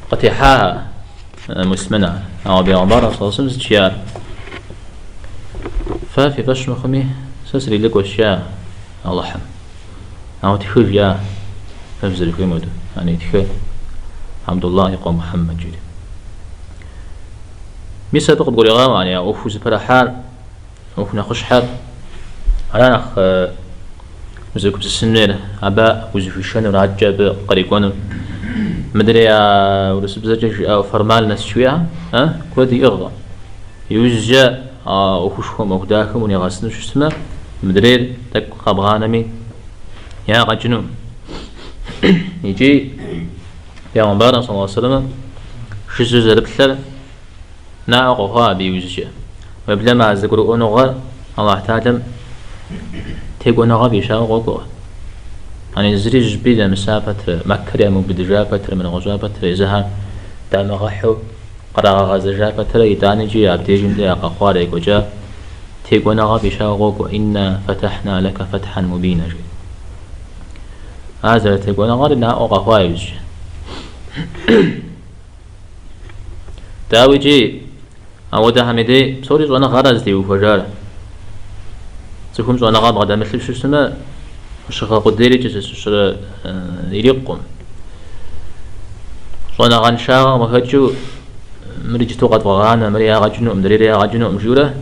[SPEAKER 1] къытехьа муслъымэнхэр. Ауэ Бегъымбар саллаллаху алейхи вассалам сыт жиӏар? Фэ фи фӏэщ мыхъуми, сэ срилӏыкӏуэщ, жиӏа Алыхьым. Ауэ тхы жиӏа фэ фызэрыхуейм хуэдэу. Яни тхы Абдуллах и къуэ Мухьэммэд жери. Мис абы къыбгурегъаӏуэ, яни а ӏуэху зыпэрыхьар, ӏуэху нэхъыщхьэр, ара нэхъ узэгупсысын хуейр, абы узыхуишэнур, адэкӏэ абы кърикӏуэнур. Мыдрей а урысыбзэкӏэ жиӏауэ формальность жыхуиӏэхэм, куэд иӏыгъкъым. Иужькӏэ а ӏуэхушхуэм, ӏуэху дахэм унигъэсыну щытмэ, мыдрейр тӏэкӏу къэбгъанэми ягъэ кӏынукъым. Икӏи Пейгъэмбарым саллаллаху алейхи вассалам жыжьэ зэрыплъэр наӏуэ къэхъуа абы иужькӏэ. Уеблэмэ а зэгурыӏуэныгъэр Аллахь Тэхьэлам текӏуэныгъэ фӏищауэ къокӏуэ. Яни зыри зыщӏыпӏи нэмыса пэтрэ, Мэккэр ямыубыдыжа пэтрэ, мынэгъуэщӏа пэтрэ, езыхэр дамыгъэхьу кърагъэгъэзэжа пэтрэ, итӏанэкӏи абдежым де а къэхъуар екӏуэкӏа текӏуэныгъэ фӏищауэ къокӏуэ, Инна фэтахьна лэкэ фэтхьэн мубина, жи. Ар зэрытекӏуэныгъэр наӏуэ къэхъуа иужькӏэ. Дауикӏи, ауэдэхэм и дей псори щӏэныгъэра зытеухуэжар. Цӏыхум щӏэныгъэ бгъэдэмылъу щытмэ, ӏущыгъэ къудейрикӏи зыщыщрэ ирикъукъым. Щӏэныгъэншагъэм къыхэкӏыу мыр иджыту къэдвгъэгъанэ, мыри ягъэ кӏынукъым, мыдрейри ягъэ кӏынукъым жиӏэурэ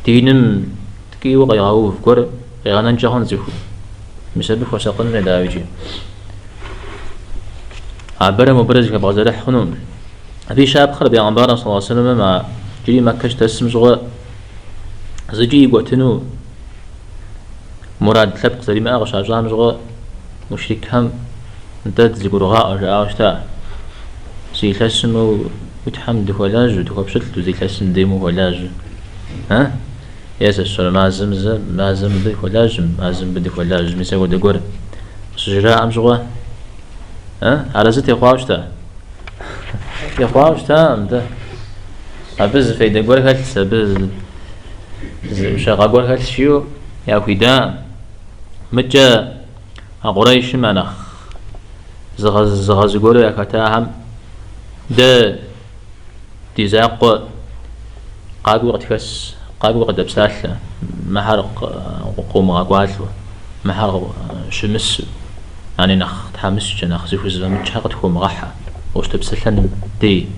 [SPEAKER 1] диным ткӏийуэ къигъэув гуэр къигъэнэнкӏэ хъун цӏыхум. Мис абы хуэсакъын хуей, дауикӏи. Абырэ мобырэ зэхэбгъэзэрыхь хъунукъым. Абы и щапхъэр Бегъымбарым саллаллаху алейхи вассаламым а иджыри Мэккэ щыдэсым щыгъуэ зыкӏи икӏуэтыну мурад лъэпкъ зэримыӏэр къыщащӏам щыгъуэ мушрикхэм нтӏэ дызэгурыгъаӏуэ жаӏауэ щыта. Зы илъэсым уи Тхьэм дыхуэлажьэу, дыхуэпщылӏу, зы илъэсым дейм ухуэлажьэу. А? Е сэ сщӏэрэ мазэм зэ, мазэм мыбы дыхуэлажьэм, мазэм мыбы дыхуэлажьэм, мис апхуэдэ гуэр къыщыжраӏэм щыгъуэ, а? Арэзы техъуауэ щыта? Техъуауэ щытакъым, нтӏэ. Абы зы фейдэ гуэр хэлъщ, абы зы ӏущагъэ гуэр хэлъщ жиӏэу яхуидаӏым. Мыкӏэ а Къурэйшым я нэхъ зыгъэзыгуэру яхэтахэм дэ ди закъуэ къакӏуи къытхэс, къакӏуи къыдэпсалъэ, мыхьэр къыумыгъэкӏуалӏэу, мыхьэр щымысу, яни нэхъ тхьэмыщкӏэ, нэхъ зыхузэфӏэмыкӏхэр къытхуомыгъэхьэ, ущыдэпсэлъэным дей.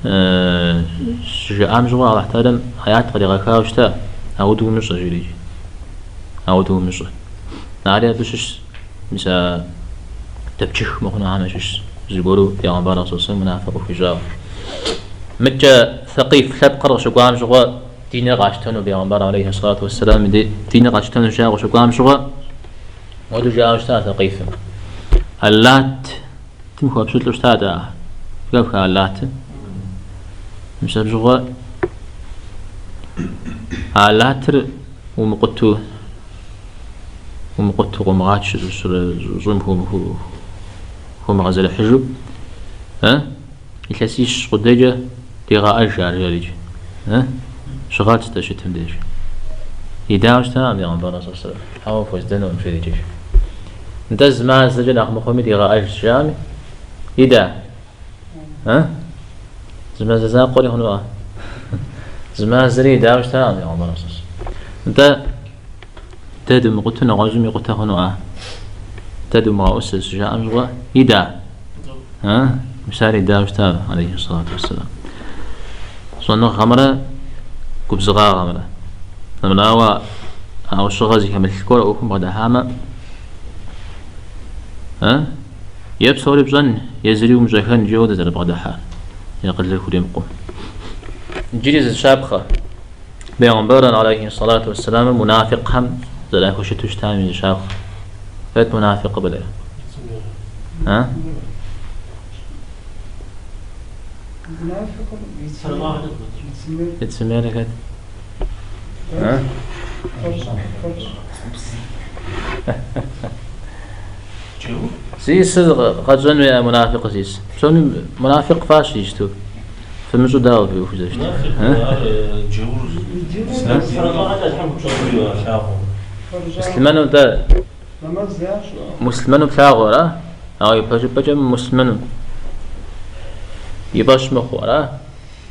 [SPEAKER 1] Щыжаӏам щыгъуэ Алыхь Тэхьэлам аят къригъэхауэ щыта, ауэдэу умыщӏэ, жери. Ауэдэу умыщӏэ. Ари абы щыщщ, мис а дэпчых мыхъунухэм ящыщщ, зыгуэру Пейгъэмбар алейхьэссэлам унафэ къыхуищӏауэ. Мыкӏэ Сэкъиф лъэпкъыр къыщыкӏуам щыгъуэ диныр къащтэну Пейгъэмбар алейхьэссалату уэссэлам и диныр къащтэну жаӏэу къыщыкӏуам щыгъуэ, ауэдэу жаӏэу щыта Сэкъифым. Аллатым хуэпщылӏу щытат ахэр. Зэхэфха Аллатым? Мис абы щыгъуэ Аллатыр умыкъутэу, умыкъутэу къыумыгъачэу, щӏым хыумыгъэзэрыхьыжу, илъэсищ къудейкӏэ дигъэӏэж ар жарикӏ, щыгъэт здэщытым деж. Идауэ щытакъым Пейгъэмбар алейхьэссэлам, хьэуэ хуэздэнукъым жери. Нтӏэ зы мазэкӏэ нэхъ мыхъуми дигъэӏэж жаӏэми, ида? Зы мазэ закъуэри хъунуӏэ? Зы мазэри идауэ щытакъым Пейгъэмбар алейхьэссэлам. Нтӏэ, дэ дымыкъутэу нэгъуэщӏым икъутэ хъунуӏэ? Дэ думыгъэӏусэ щыжаӏэм щыгъуэ, ида? Мис ар идауэ щыта, алейхи сэлату уэсселам. Щӏэныгъэмрэ губзыгъагъэмрэ. Армырауэ а ӏущыгъэ зыхэмылъ гуэр ӏуэхум бгъэдыхьамэ, Е псори пщӏэн, е зыри умыщӏэхэн жиӏэу дызэрыбгъэдыхьар, и акъылыр хуримыкъум. Иджыри зы щапхъэ. Бегъымбар алейхи сэлату уэсселамым мунафикъхэм зэрахущыту щытам и зы щапхъэ. Хэт мунафикъ пӏэрэ? А? Лицемер хэт? А? Зиӏысыр къэтщӏэн хуей мунафикъ зиӏыс. Псоми мунафикъ фащ иджыту. Фымыщӏу дауэ фыхузэщт? Муслъымэну тӏэ? Муслъымэну плъагъуу ара? Ауэ ипэжыпӏэкӏэ муслъымэну. И фӏэщ мыхъуу ара?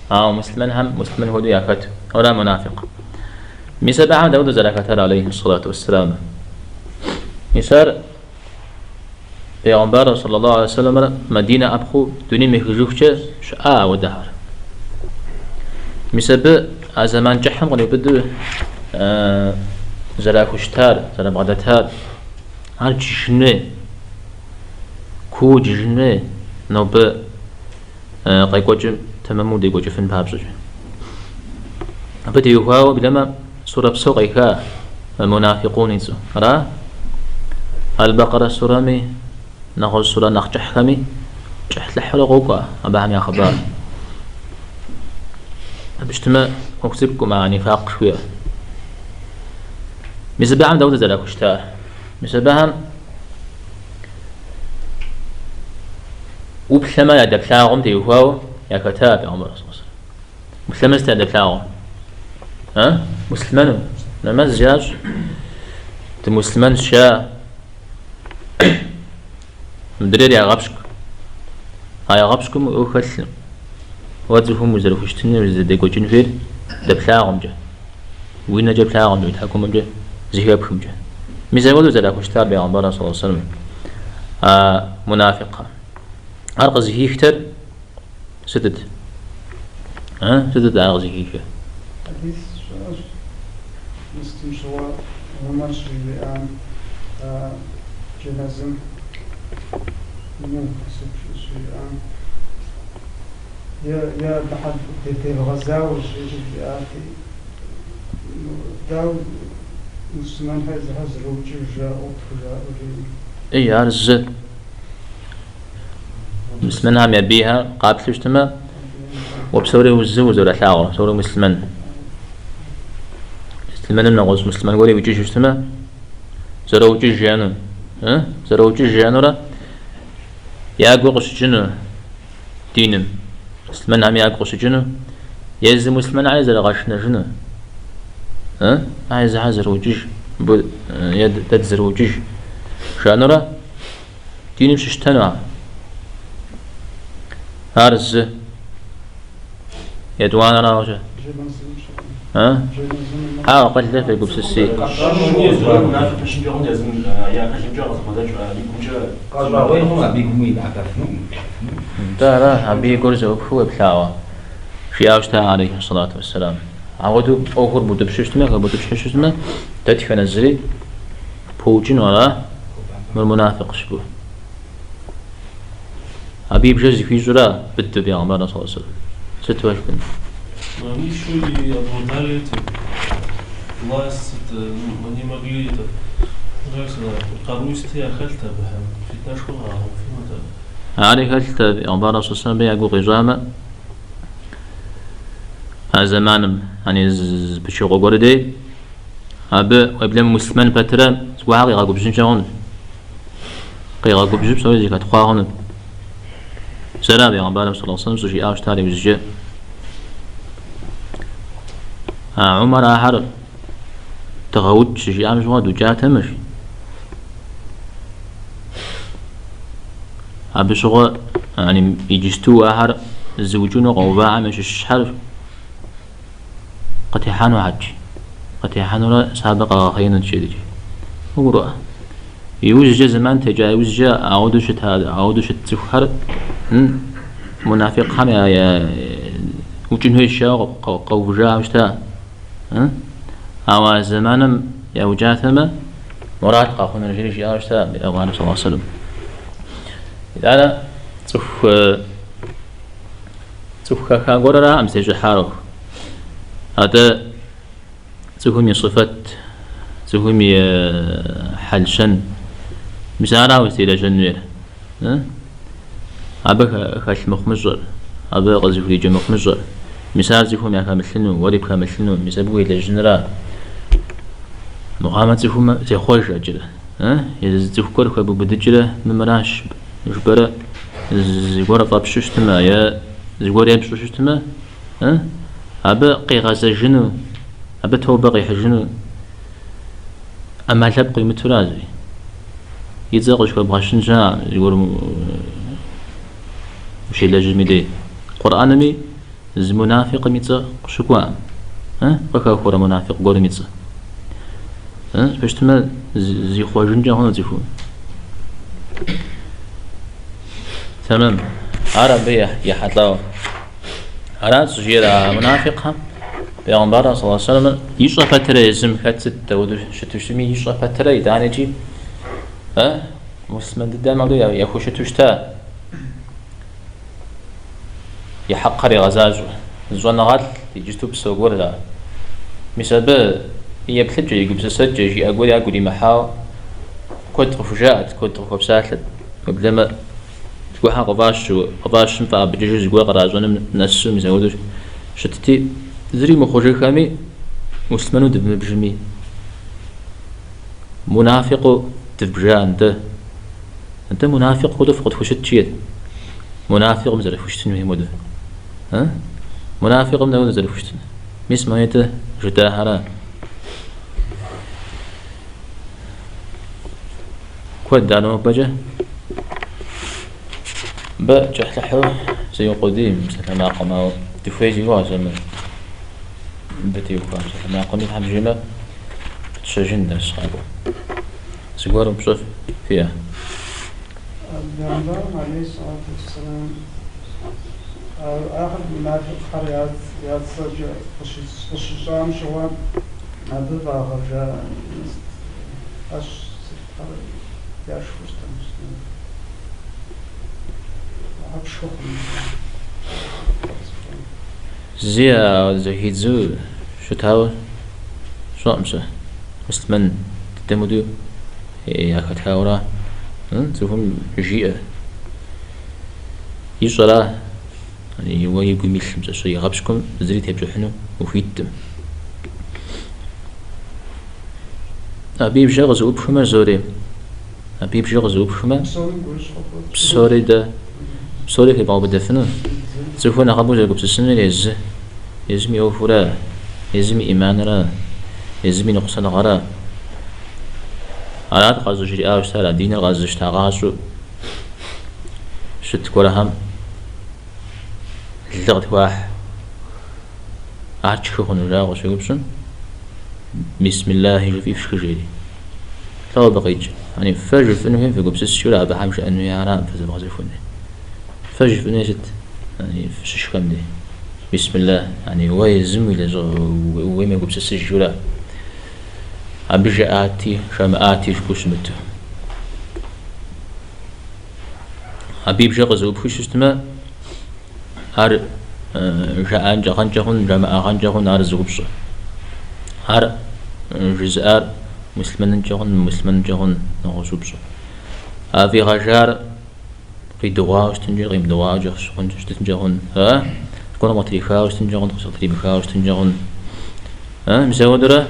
[SPEAKER 1] Ауэ муслъымэнхэм муслъымэн хуэдэу яхэту. Ара мунафикъ. Мис абыхэм дауэдэу зэрахэтар алейхи сэлату уэсселам. Мис ар Пейгъэмбар саллаллаху алейхи вассаламрэ Мадинэ ӏэпхъуэу дунейм ехыжыхукӏэ щыӏа ауэдэхэр. Мис абы а зэман кӏыхьым къриубыдэу зэрахущытар, зэрабгъэдэтар, ар джыжын хуей, куу джыжын хуей, нобэ къекӏуэкӏым тэмэму декӏуэкӏыфын папщӏэкӏэ. Абы теухуауэ блэмэ сурэ псо къеха Мунафикъун и цӏэу. Ара? Аль-Бакъарэ сурэми, нэгъуэщӏ сурэ нэхъ кӏыхьхэми кӏыхьлӏыхьурэ къокӏуэ абыхэм я хъыбар. Абы щытмэ, ӏуэху цӏыкӏукъым а нифакъ жыхуиӏэр. Мис абыхэм дауэ дызэрахущытар? Мис абыхэм Уплъэмэ ядэплъагъум теухуауэ яхэта Пейгъэмбар саллаллаху. Уплъэмэ сыт ядэплъагъур? А? Муслъымэну. Нэмэз ящӏ. Дымуслъымэнщ жаӏэ. Мыдрейр ягъэпщкӏу. А ягъэпщкӏум ӏуэху хэлъкъым. Уэ цӏыхум узэрыхущытынур, узэрыдекӏуэкӏын хуейр дэплъагъумкӏэ. Уи нэкӏэ плъагъумкӏэ, уи тхьэкӏумэмкӏэ зэхэпхымкӏэ. Мис апхуэдэу зэрахущытар Пейгъэмбар саллаллаху алейхи вассалам а мунафикъхэм. Ар къызыхихтэр сытыт? А? Сытыт ар къызыхихыр?
[SPEAKER 3] Хьэдис щыӏэщ. Мыстым щыгъуэ Умар щыжриӏам джэнэзым ну сыт щыжиӏам. Е, е абыхьэм девгъэзауэ жиӏати, дауэ муслъымэнхэр езыхэр зэроукӏыж жаӏэу къытхужаӏэу жиӏэу.
[SPEAKER 1] Ей, ар зы. Муслъымэнхэм я бийхэр къаплъу щытмэ, уэ псори узыу узэралъагъур, псори муслъымэн. Муслъымэным нэгъуэщӏ муслъымэн гуэр иукӏыжу щытмэ, зэроукӏыж жаӏэну. Зэроукӏыж жаӏэнурэ я гур къыщыкӏыну диным, муслъымэнхэм ягу къыщыкӏыну, езы муслъымэнхэри зэрыгъэшынэжыну. А езыхэр зэроукӏыж, мыбы е дэ дызэроукӏыж жаӏэнурэ диным щыщтэну ар. Ар зы. Етӏуанэрауэ щэ? Хьэ, акъылыр фегупсыси. Нтӏэ, ара, абы и гур зэӏупхыу уеплъауэ, жиӏауэ щыта алейхи сэлату уэсселам. Апхуэдэу ӏуэхур бутӏыпщу щытмэ, хэбутӏыпщхьу щытмэ, дэтхэнэ зыри пыукӏыну ара, мыр мунафикъщ жыпӏэу. Абы и бжэр зыхуищӏура быдэу бегъымбар саллаллаху алейхи вассалам. Сыт уэ жыпӏэн?
[SPEAKER 2] Но они еще и обладали этим, власть, это, ну, они могли это, ну, как сказать, къару сыти яхэлът абыхэм, фитнэшхуэ къагъэуфынут абы.
[SPEAKER 1] Ари хэлът, бегъымбар саллаллаху алейхи вассалам ягу къищӏамэ, а зэманым, яни зы пычыгъуэ гуэр дей, абы уеблэмэ муслъымэн пэтрэ зыгуэрхэр къигъэгубжьынкӏэ хъунут. Къигъэгубжьу псори зэхэтхъуа хъунут. Сэра бегъымбарым саллаллаху алейхи вассалам щӏыжиӏауэ щытар иужькӏэ. А Умар ахэр дыгъэукӏ щыжиӏам щыгъуэ дукӏатэмэ, жи. Абы щыгъуэ, яни иджысту ахэр зыукӏыну къэувахэм ящыщ щхьэр къытехьэну хьэкӏ, къытехьэнурэ сабэ къагъэхъеинут жери. Угурыӏуа? Иужькӏэ зэман текӏа иужькӏэ ауэдэу щыта, ауэдэу щыт цӏыхухэр мунафикъхэм я укӏын хуейщ жаӏэу къэувыжауэ щыта. Ауэ а зэманым яукӏатэмэ, морат къэхъунур жери жиӏауэ щыта бегъымбарым саллаллаху алейхи вассалам. Итӏанэ цӏыху Цӏыху хэха гуэрыракъым зытещӏыхьар. Атӏэ цӏыхум и сыфэт, цӏыхум и хьэл-щэн, мис ара узытелэжьэн хуейр. Абы хэлъ мыхъумыщӏэр, абы къызыхуриджэ мыхъумыщӏэр, мис ар цӏыхум яхэмылъыну, уэри пхэмылъыну, мис абы уелэжьыныра. Мыхъуамэ цӏыхум зехъуэж аджырэ. Езы цӏыху гуэр хэбубыдыкӏрэ мымыращ жыпӏэрэ зыгуэр фӏэпщу щытмэ е зыгуэр епщӏу щытмэ, абы къигъэзэжыну, абы тобэ къихьыжыну ӏэмал лъэпкъ уимытура зыри. И цӏэ къыщыхэбгъэщын щыӏэкъым зыгуэрым ущелэжьым и дей. Къурӏэнми зы мунафикъым и цӏэ къыщыкӏуакъым, къыхэхуэрэ мунафикъ гуэрым и цӏэ. Пэщтымэ, зихъуэжынкӏэ хъуну цӏыхум. Тэмэм. Ар абы ехьэлӏауэ. Арат щӏыжиӏэр а мунафикъхэм Бегъымбар саллаллаху алейхи вассалам ищӏэ пэтрэ езым хэт сыт дауэдэу щыту щытми ищӏэ пэтрэ итӏанэкӏи муслъымэн дыдэм ауэдэу яхущыту щыта. И хьэкъхэр игъэзащӏэу. Зы щӏэныгъэлӏ иджысту псэу гуэр. Мис абы и еплъыкӏэ, и гупсысэкӏэ, жиӏэ гуэр ягу иримыхьауэ куэд къыхужаӏэт, куэд къыхуэпсалъэт. Уеблэмэ, зыгуэрхэр къыфӏащу, къыфӏащым фӏэӏэбыкӏыжу зыгуэр къращӏэным нэсу мис апхуэдэу щытти, зыри мыхъужыххэми, муслъымэну дывмыбжми, мунафикъыу дывбжа нтӏэ. Нтӏэ мунафикъ хуэдэу фыкъытхущыт жиӏэт. Мунафикъым зэрыхущытын хуейм хуэдэу. А? Мунафикъым дауэ зэрыхущытын? Мис монетэ жытӏахьэра. Куэд ар нобэкӏэ. Мыбы кӏыхьлӏыхьу зеукъуэдий мы псалъэмакъым, ауэ дыхуей си гугъэщ мы мыбы теухуа псалъэмакъыми Тхьэм жиӏэмэ, пытщэжын дэрс къакӏуэ. Зыгуэр упщӏэ фиӏэ?
[SPEAKER 3] Бегъымбарым алейхи сэлату уэсселам ахэр мунафикъхэр я цӏэкӏэ къыщищӏам щыгъуэ абы фӏагъэжа ӏэщ сытхэр яшхыу щытащ. Ахэр пшхы хъуну.
[SPEAKER 1] Зи зэхидзу щытауэ сщӏэкъым сэ. Муслъымэн дыдэм хуэдэу яхэтхауэра цӏыхум жиӏэ. Ищӏэра, уэ и гум илъым щыщ игъэпщкӏум зыри тепщӏыхьыну ухуиткъым. Абы и бжэ къызэӏупхмэ, зори, абы и бжэ къызэӏупхмэ, псори дэ, псори хебгъэубыдэфыну, цӏыхур нэхъыбэу зэгупсысынур езы, езым и ӏуэхура, езым и ӏиманыра, езым и ныкъусаныгъэра. Арат къащӏыжриӏауэ щытар, а диныр къэзыщтагъащӏэу щыт гуэрхэм лы къытхуахь. Ар тшхы хъуну жаӏэу къыщеупщӏым, Бисмиллахи жыфӏи фшхы жери. Лӏо абы къикӏ. Яни фэ жыфӏын хуейм фегупсыс жиӏэурэ абыхэм жаӏэн хуейхэракъым фызэвгъэзэхуэн хуейр. Фэ жыфӏын хуейр сыт? Яни фыщышхэм дей. Бисмиллах, яни уэ езым уи лэжьыгъэ ууейм егупсысыж жиӏэурэ. Абы жаӏати, жамыӏати жыпӏэу щымыту. Абы и бжэ къызэӏупхыу щытмэ, ар жаӏагъэнкӏэ хъун, жамыӏагъэнкӏэ хъун, ар зы упщӏэ. Ар жызыӏар муслъымэнынкӏэ хъун, мымуслъымэнынкӏэ хъун, нэгъуэщӏ упщӏэ. А фӏигъэжар къидыгъуауэ щытынкӏэ, къимыдыгъуауэ щытынкӏэ хъун. Зыгуэрым къытрихауэ щытынкӏэ хъун, къытримыхауэ щытынкӏэ хъун. Мис апхуэдэурэ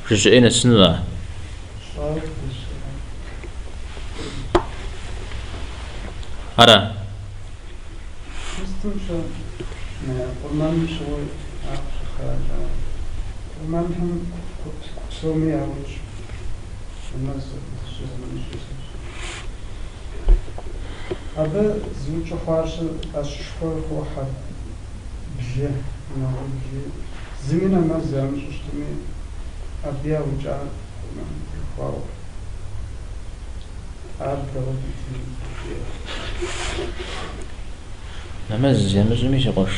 [SPEAKER 1] жыжьэӏей нэсыну ар. Ара?
[SPEAKER 3] Къурмэным щыгъуэ ар къыщыхъеящ. Къурмэнхэм псоми яукӏ. Нэмэз щызымыщӏ. Абы зыукӏыу хъуар ӏэщышхуэр хохьэ блы, унагъуэ блы. Зыми нэмэз ямыщӏу щытми, абы яукӏар къурмэным техуауэ. Ар дэгъуэ дитын жиӏэ.
[SPEAKER 1] Нэмэз ямыщӏми, си къуэш,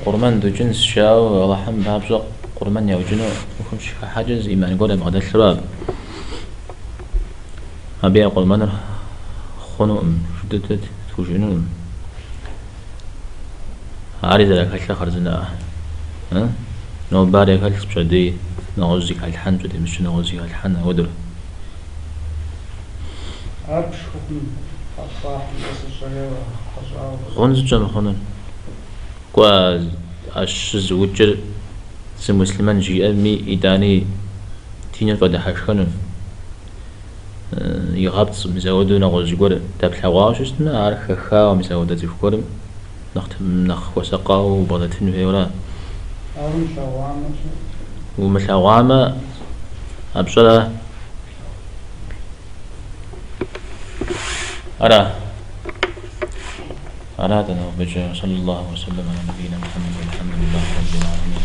[SPEAKER 1] къурмэн дукӏынщ жаӏэу Алыхьым папщӏэ къурмэн яукӏыну ӏуэхум щыхыхьэкӏэ зы ӏиман гуэр ябгъэдэлъурэ абы. Абы я къурмэныр хъунукъым, жытӏэу тхужыӏэнукъым. Ари зэрахэлъыр хъарзынэӏэ. Нобэ ар яхэлъщ, пщэдей нэгъуэщӏ зыхалъхьэн, пщэдеймыщкӏэ нэгъуэщӏ зыхалъхьэн, апхуэдэурэ.
[SPEAKER 3] Ар пшхы хъун къэпщӏахьым къэсыщӏэреуэ хьэщӏауэ.
[SPEAKER 1] Хъун сыт щӏэмыхъунур? Кӏуэ, ӏэщыр зыукӏыр сымуслъымэн жиӏэми, итӏани диныр фӏэдыхьэшхэну. Игъэпцӏ мис ауэдэу нэгъуэщӏ зыгуэр дэплъэгъуауэ щытмэ, ар хэхауэ мис ауэдэ цӏыху гуэрым нэхъ хуэсакъауэ убгъэдэтын хуейуэра.
[SPEAKER 3] Ар умылъэгъуамэ-щэ?
[SPEAKER 1] Умылъэгъуамэ, а пщӏэрэ? Ара? Арат нобэкӏэ. Саллаллаху уэсэллэм аля набийна Мухьэммэд, уэлхьэмдулиллахи раббил гӏалэмин.